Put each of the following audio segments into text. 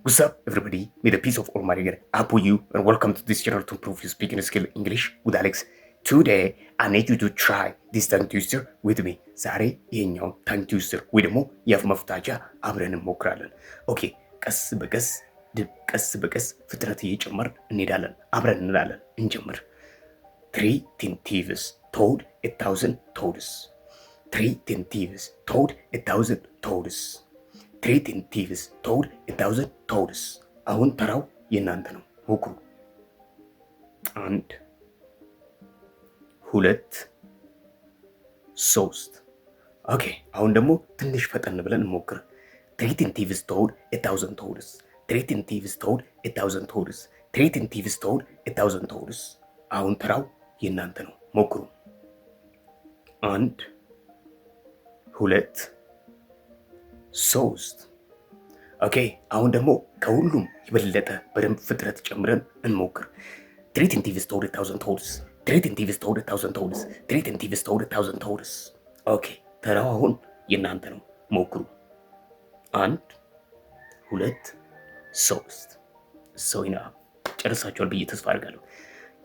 What's up, everybody? May the peace of Almighty God upon you, and welcome to this channel to improve your speaking skill English with Alex. Today, I need you to try this tongue twister with me. ዛሬ ይሄኛው tongue twister ወይ ደግሞ የአፍ መፍታቻ አብረን እንሞክራለን። Okay፣ ቀስ በቀስ፣ ቀስ በቀስ ፍጥነት እየጨመርን እንሄዳለን። አብረን እንላለን። እንጀምር። Three tin thieves told 1,000 toads. Three tin thieves told 1,000 toads. Three tin thieves told 1,000 toads. አሁን ተራው የእናንተ ነው። ሞክሩ። አንድ፣ ሁለት፣ ሶስት። Okay፣ አሁን ደግሞ ትንሽ ፈጠን ብለን እንሞክር። Three tin thieves told 1,000 toads. Three tin thieves told 1,000 toads. Three tin thieves told 1,000 toads. አሁን ተራው የእናንተ ነው። ሞክሩ። አንድ፣ ሁለት፣ ሶስት። Okay፣ አሁን ደግሞ ከሁሉም የበለጠ በደንብ ፍጥነት ጨምረን እንሞክር። Three tin thieves told 1,000 toads. Three tin thieves told 1,000 toads. Three tin thieves told 1,000 toads. Okay፣ ተራው አሁን የእናንተ ነው። ሞክሩ። አንድ፣ ሁለት፣ ሶስት። ሰውና ጨርሳችኋል ብዬ ተስፋ አድርጋለሁ።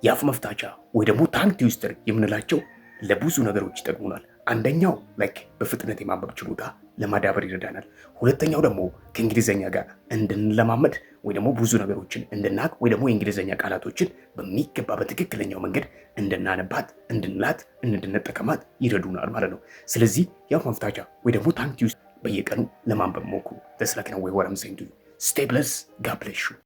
የአፍ መፍታቻ ወይ ደግሞ tongue twister የምንላቸው ለብዙ ነገሮች ይጠቅሙናል። አንደኛው like በፍጥነት የማንበብ ችሎታ ለማዳበር ይረዳናል። ሁለተኛው ደግሞ ከእንግሊዘኛ ጋር እንድንለማመድ ወይ ደግሞ ብዙ ነገሮችን እንድናቅ ወይ ደግሞ የእንግሊዘኛ ቃላቶችን በሚገባ በትክክለኛው መንገድ እንድናነባት፣ እንድንላት፣ እንድንጠቀማት ይረዱናል ማለት ነው። ስለዚህ የአፍ መፍታቻ ወይ ደግሞ tongue twister በየቀኑ ለማንበብ ሞክሩ። ተስላክ ነው ወይ ወረም። Stay blessed. God bless you.